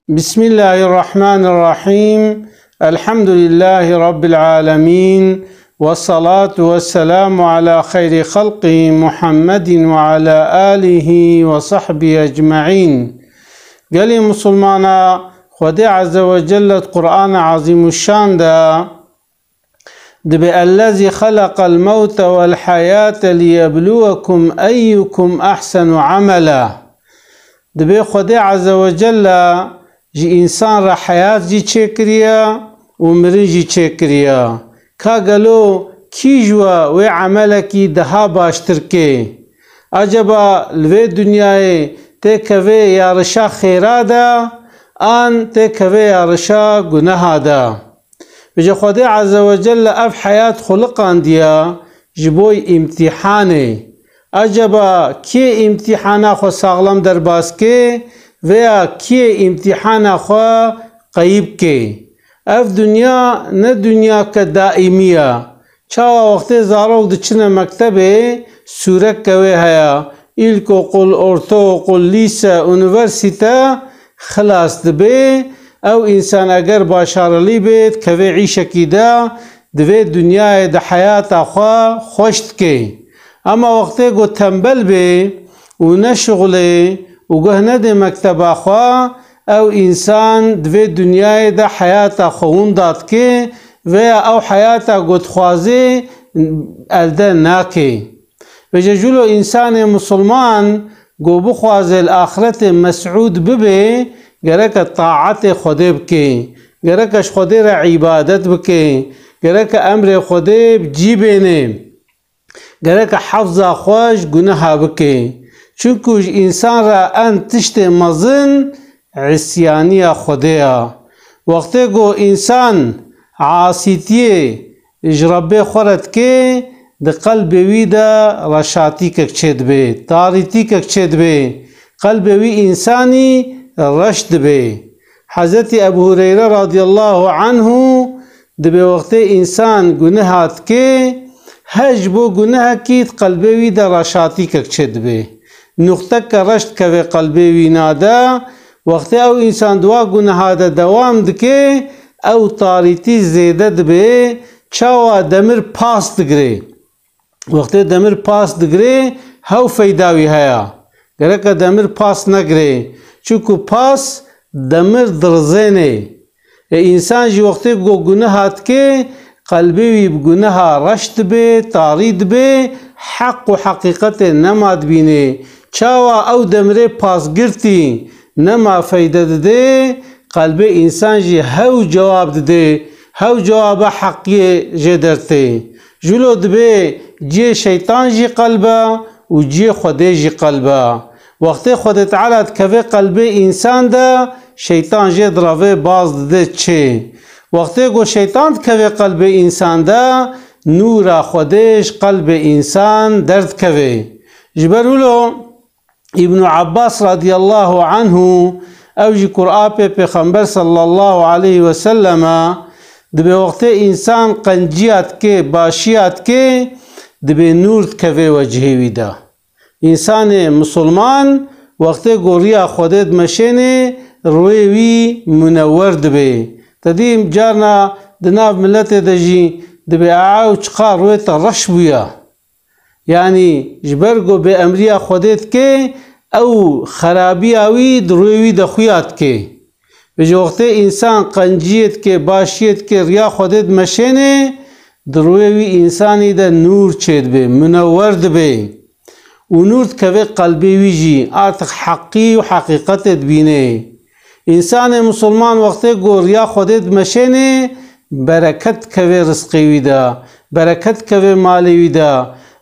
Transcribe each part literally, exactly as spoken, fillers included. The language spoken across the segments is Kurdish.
Bismillahirrahmanirrahim. Elhamdülillahi Rabbil alemin. Ve salatu ve selamu ala hayri halqihi Muhammedin ve ala alihi ve sahbihi ecmaîn. Gelî Musulmana, Xwedê Azze ve Celle di Qur'ana Azîmuşşan de dibê, "Ellezî xeleqel mewte wel heyate liyebluwekum eyyukum ehsenu amela." Dibê Xwedê Azze ve Celle ji însan re heyat jî çêkiriye û mirin jî çêkiriye. Ka gelo kî ji we wê emelekî daha baştir kê? Acaba li vê dinyayê têkevê yarişa xêra de an têkevê yarişa guneha de? Vêce Xwedê Azze ve Celle ev heyat xuliqandiye ji bo îmtîhanê. Acaba kê îmtîhana xwe saxlem derbas kê veya kê îmtîhana xwe qeyîb kê? Ev dinya ne dinyake daîmî ye. Çawa wextê zarok diçine mektebê, sûreke wê heye, îlkokul, ortaokul, lîse, unîversîte, xilas dibê. Ew însan eger başarılî bê, dikevê îşekî de, di vê dinyayê de heyata xwe xweş dikê. Ema wextê ku tembel bê û neşixulê û guh nedê mekteba xwe, ew însan di vê dinyayê de heyata xwe winda dike veya ew heyata ku dixwazê elde nake. Vêce jûlo însanê misilman ku bixwaze li axretê mesûd bibe, gereke taetê Xwedê bike, gereke ji Xwedê re îbadet bike, gereke emrê Xwedê bi cî bêne, gereke hefza xwe ji guneha bike. Çunku ji însan re en tiştê mezin îsyaniya Xwedê ye. Wextê ku însan asîtiyê ji Rebbê xwe re dike, di qelbê wî de reşatîkek çêdibe, tarîtîkek çêdibe. Qelbê wî însanî reş dibe. Hezretî Ebu Hureyre radiyallahu anhu dibê wextê însan guneha dike, her ji bo gunehekî di qelbê wî de reşatîkek çêdibe. Nuqteke reş dikeve qelbê wîna de, wextê ew însan di wa guneha de dewam dike, ew tarîtî zêde dibe, çawa demir pas digire. Wextê demir pas digirê, hew feyda wî heye. Gereke demir pas negirê. Çunku pas demir dirizênê. Ê însan jî wextê ku guneha dike, qelbê wî bi guneha reş dibe, tarî dibe, heq û heqîqetê nema dibînê. Çawa ew demirê pasgirtî nema feyde dide, qelbê însan jî hew cewab dide, hew cewaba heqiyê jê dertê. Jûlo dibê ciyê şeytan jî qelb e û ciyê Xwedê jî qelb e. Wextê Xwedê Teala dikeve qelbê însan de, şeytan jê direve baz dide çê. Wextê ku şeytan dikeve qelbê însan de, nûra Xwedê ji qelbê însan derdikeve. Ji ber wilo Îbnû Abbas radiyallahu anhu, ew jî kurapê Pêxember sallallahu aleyhi ve sellem e, dibê wextê însan qenciya dike, başiya dike, dibê nûr dikeve wecihê wî de. Însanê misilman wextê ku riya Xwedê dimeşênê, rûyê wî munewwer dibe. Te dî carna di nav miletê de jî dibê, "Ew çiqa rûyê te reş bûye." Yanî ji ber ku bêemriya Xwedê dike, ew xerabiya wî di rûyê wî de xuya dike. Vêce wextê însan qenciyê dike, başiyê dike, riya Xwedê dimeşêne, di rûyê wî însanî de nûr çêdibe, munewwer dibe. Û nûr dikeve qelbê wî jî, artık heqî û heqîqetê dibîne. Însanê misilman wextê ku riya Xwedê dimeşêne, bereket dikeve rizqê wî de, bereket dikeve malê wî de.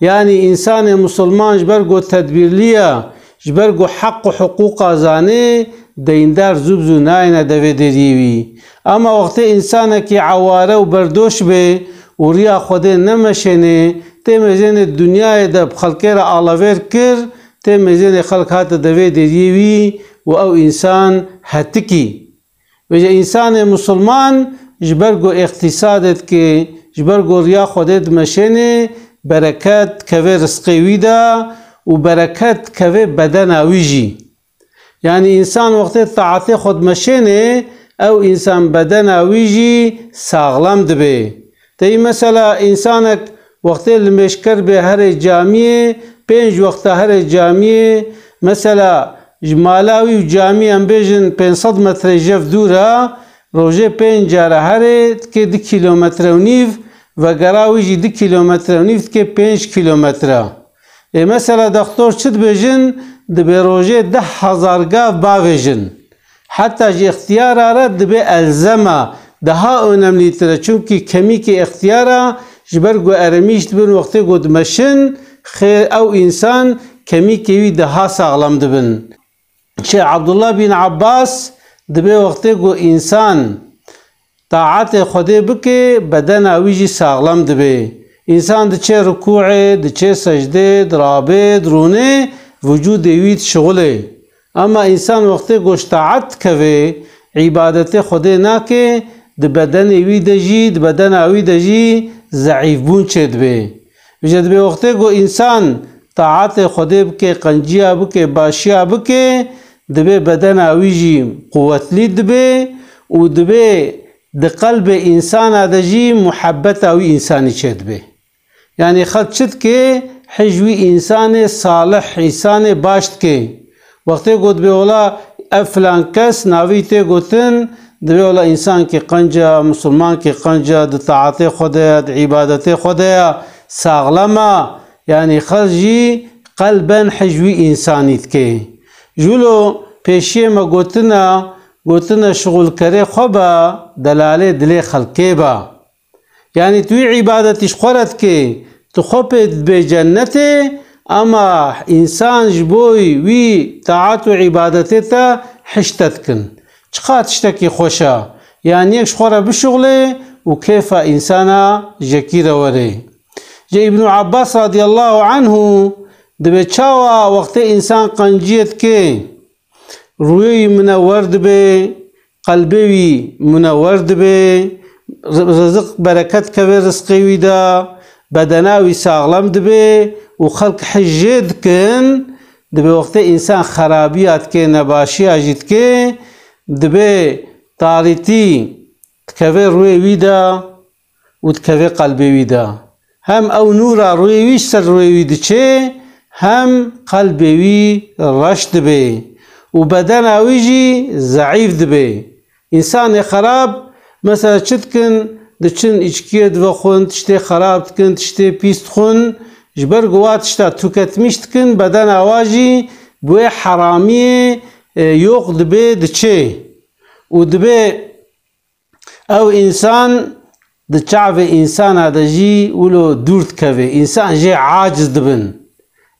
Yanî însanê misilman ji ber ku tedbîrlî ye, ji ber ku heq û hiqûqa zanê, deyndar zû bi zû nayêne devê deriyê wî. Ema wextê însanekî eware û berdoş be û riya Xwedê nemeşêne, tê mêzênê dinyayê de bi xelkê re alavêr kir, tê mêzênê xelk hate devê deriyê wî û ew însan hetikî. Vêce însanê misilman ji ber ku îqtîsadê dike, ji ber ku riya Xwedê dimeşêne, bereket dikeve rizqê wî de û bereket dikeve bedena wî jî. Yanî însan wextê taetê xwe dimeşênê, ew însan bedena wî jî saxlem dibe. Teyî mesela însanek wextê limêjker bê herê camiyê, pênc wexta herê camiyê, mesela ji mala wî û camiyê em bêjin pênc sed metre jev dûr e, rojê pênc cara herê dike du kîlometre û nîv, vegera wî jî du kîlometre û nîv dike pênc kîlometre. Ê mesela dextor çi dibêjin? Dibê rojê deh hezar gav bavêjin. Heta ji îxtiyara re dibê elzema daha önemlîtir e. Çunkî kemîkê îxtiyara ji ber ku eremîş dibin wextê ku dimeşin, xêr ew însan kemîkê wî daha saxlem dibin. Şêx Abdullah bin Abbas dibê wextê ku însan taetê Xwedê bike, bedena wî jî saxlem dibe. Însan diçe rikûê, diçe secdê, dirabê, dirûnê, vücudê wî dişixulê. Ama însan wextê ku ji taet dikeve, îbadetê Xwedê nake, di bedenê wî de jî, di bedena wî de jî zeîfbûn çêdibe. Vêce dibê wextê ku însan taetê Xwedê bike, qenciya bike, başiya bike, dibê bedena wî jî quwetlî dibe û dibê di qelbê însana de jî muhebbeta wî însanî çêdibe. Yanî xelk çi dike? Hij wî însanê salih, însanê baş dike. Wextê got bê wela ev filan kes navî tê gotin, dibê wela însankî qenc e, misilmankî qenc e, di taetê xwe de ye, di îbadetê xwe de ye, saxlem e. Yanî xelk jî qelben hij wî însanî dike. Ji wilo pêşiyê me gotine, gotine şixulkerê xwe be, delalê dilê xelkê be. Yanî tu wî îbadetî ji xwe re dikê, tu xwe pê dibê cennetê, ama însan ji bo wî taet û îbadetê te hişte dikin. Çiqa tiştekî xweş e, yanî yek ji xwe re bişuxlê û kêfa însana jekî re werê. Ji Îbnû Abbas radiyallahu anhu dibê çawa wextê însan qenciyê dike, rûyê wî minewer dibe, qelbê wî minewer dibe, ri-, riziq bereket keve rizqê wî de, bedena wî saxlem dibe û xelk hij jê dikin, dibê wextê însan xerabiya dike, nebaşiya jî dike, dibê tarîtî dikeve rûyê wî de û dikeve qelbê wî de. Hem ew nûra rûyê wî ji ser rûyê wî diçe, hem qelbê wî reş dibe û bedena wî jî zeîf dibe. Însanê xerab, mesela çi dikin? Diçin îçkiyê divexwin, tiştê xerab dikin, tiştê pîs dixwin. Ji ber ku wa tişta tûketmîş dikin, bedena wa jî bi wê heramiyê, e, yoq dibe, diçe. Û dibe ew însan di çavê însana de jî wilo dûr dikeve. Însan jê aciz dibin.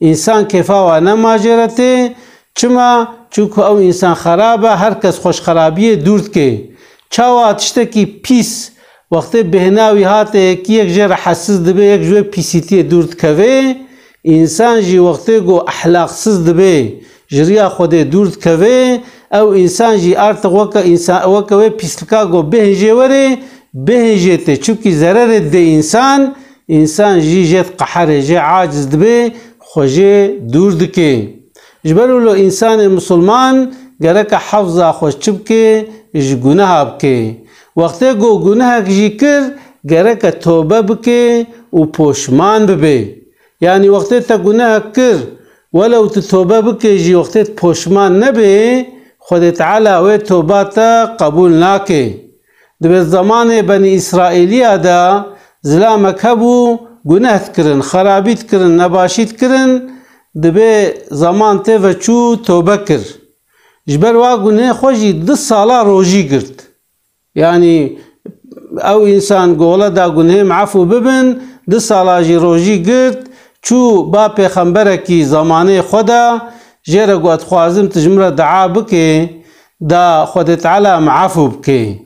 Însan kêfa wa nema jê re tê. Çima? Çunku ew însan xerab e, her kes xwe ji xerabiyê dûr dike. Çawa tiştekî pîs, wextê bêhna wî hate, yekî yek jê re hesiz dibe, yek ji wê pîsîtiyê dûr dikeve. Însan jî wextê ku ehlaqsiz dibe, ji riya Xwedê dûr dikeve, ew însan jî artık weke însan, weke wê pîslika ku bêhn jê were, bêhn jê tê. Çimkî zererê didê însan, însan jî jê diqeherê, jê aciz dibe, xwe jê dûr dike. Ji ber wilo însanê misilman gereke hefza xwe çi bike, ji guneha bike. Wextê ku gunehek jî kir, gereke tobe bike û poşman bibe. Yanî wextê te gunehek kir, welew tu tobe bikê jî, wextê tu poşman nebê, Xwedê Teala wê toba te qebûl nake. Dibê zemanê Benî Îsraîliya de zilamek hebû, guneh dikirin, xerabî dikirin, nebaşî dikirin, dibê zeman tê ve çû tobe kir. Ji ber wa gunehê xwe jî du sala rojî girt. Yanî ew însan gola da gunhê min efû bibin, du sala jî rojî girt, çû ba pêxemberekî zemanê xwe de, jê re got, dixwazim tu ji min re dua bike, da Xwedê Teala min efû bike.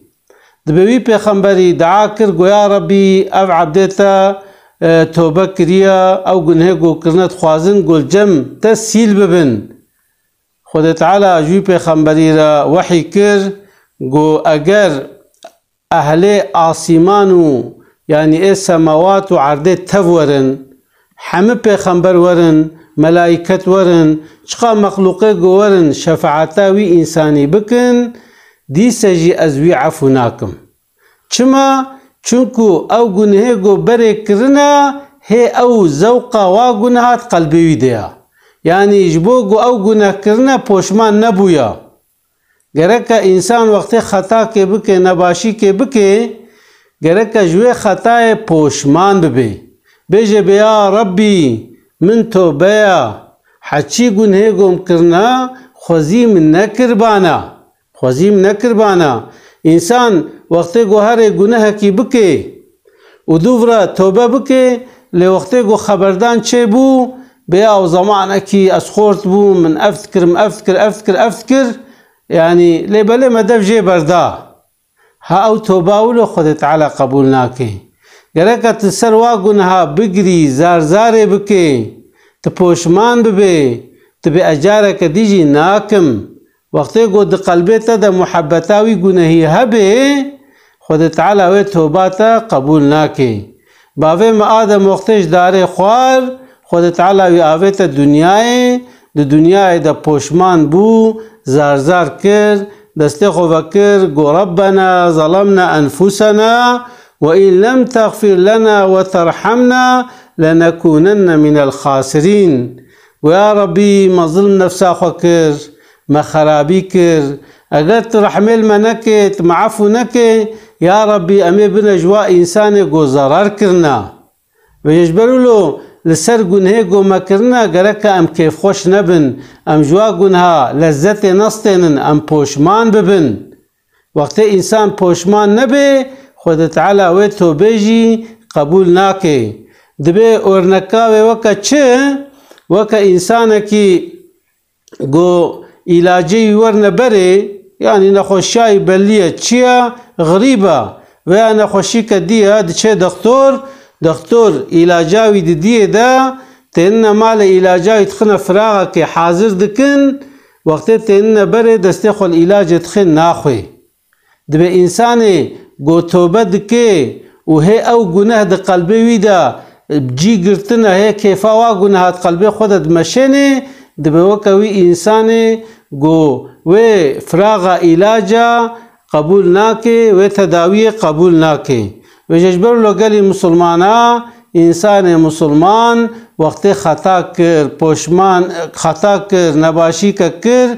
Dibê wî pêxemberî dua kir, got, ya Rebbî, ev ebdê te, e, tobe kiriye, ew gunhê ku kirine dixwazin, got, li cem te sîl bibin. Xwedê Teala ji wî pêxemberî re wehî kir, got, eger ehlê asîman û, yanî ê semawat û erdê tev werin, hemî pêxember werin, melayket werin, çiqa mexlûqê ku werin şefaeta wî însanî bikin, dîse jî ez wî efû nakim. Çima? Çunku ew gunehê ku berê kirine, hê ew zewqa wa guneha di qelbê wî de ya. Yanî ji bo ku ew guneh kirine poşman nebûya. Gereke însan wextê xetakê bike, nebaşîkê bike, gereke ji wê xetayê poşman bibe. Bêje bê, ya Rebbî, min tobe ya, heçî gunhê gom kirina, xwezî min nekiribana. Xwezî min nekiribana. Însan wextê ku herê gunehekî bike û dûv re tobe bike, lê wextê ku xeberdan çêbû, bê ew zemanekî ez xort bûm, min ev dikir, min ev dikir, ev dikir, ev dikir, yanî lê belê me dev jê berda. Ha ew toba wilo Xwedê Teala qebûl nake. Gereke tu ser wa guneha bigirî, zar zarê bikê, tu poşman bibê, tu bê ez careke dî jî nakim. Wextê ku di qelbê te de muhebbeta wî gunehî hebe, Xwedê Teala wê toba te qebûl nake. Bavê me Adem wextê ji darê xwar, Xwedê Teala wî avête dinyayê, di dinyayê de poşman bû, zar zar kir, destê xwe vekir, got, Rebbena zelemna enfusena ve in lem texfir lena ve terhemna lenekunenne minel xasirîn. Got, ya Rebbî, me zilm nefsa xwe kir, me xerabî kir. Eger tu rehmê li me nekê, tu me efû nekê, ya Rebbî, em ê bine ji wa însanê ku zerar kirina. Vêje ji ber wilo li ser gunhê ku me kirine, gereke em kêfxweş nebin, em ji wa gunha lezzetê nestênin, em poşman bibin. Wextê însan poşman nebe, Xwedê Teala wê tobê jî qebûl nake. Dibê orneka wê weke çi? Weke însanekî ku îlacê wî werine berê, yanî nexweşiya wî bellî ye çi ye, xirîb e, veya nexweşîke dî ye, diçe dextor, dextor îlaca wî didiyê de, tênine malê îlaca wî dixine firaxekê hazir dikin, wextê tênine berê destê xwe li îlacê dixê naxwê. Dibê însanê ku tobe dike û hê ew guneh di qelbê wî de cî girtine, hê kêfa wa guneha di qelbê xwe de dimeşênê, dibê weke wî însanê ku wê firaxa îlaca qebûl nake, wê tedawiyê qebûl nake. Vêje ji ber wilo gelî misilmana, însanê misilman wextê xeta kir, poşman, xeta kir, nebaşîke kir,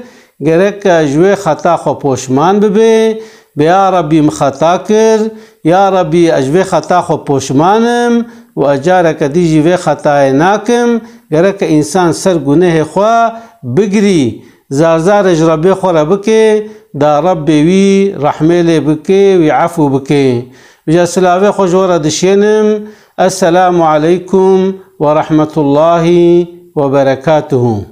gereke ji wê xeta xwe poşman bibe, bê ya Rebbî min xeta kir, ya Rebbî ez ji vê xeta xwe poşman im û ez careke dî jî vê xetayê nakim, gereke însan ser gunehê xwe bigirî, zar zarê ji Rebbê xwe re bike, da Rebbê wî rehmê lê bike, wî efû bike. Vêje silavê xwe ji we re dişênim. Esselamu aleykum ve rahmetullahi ve berekatuhu.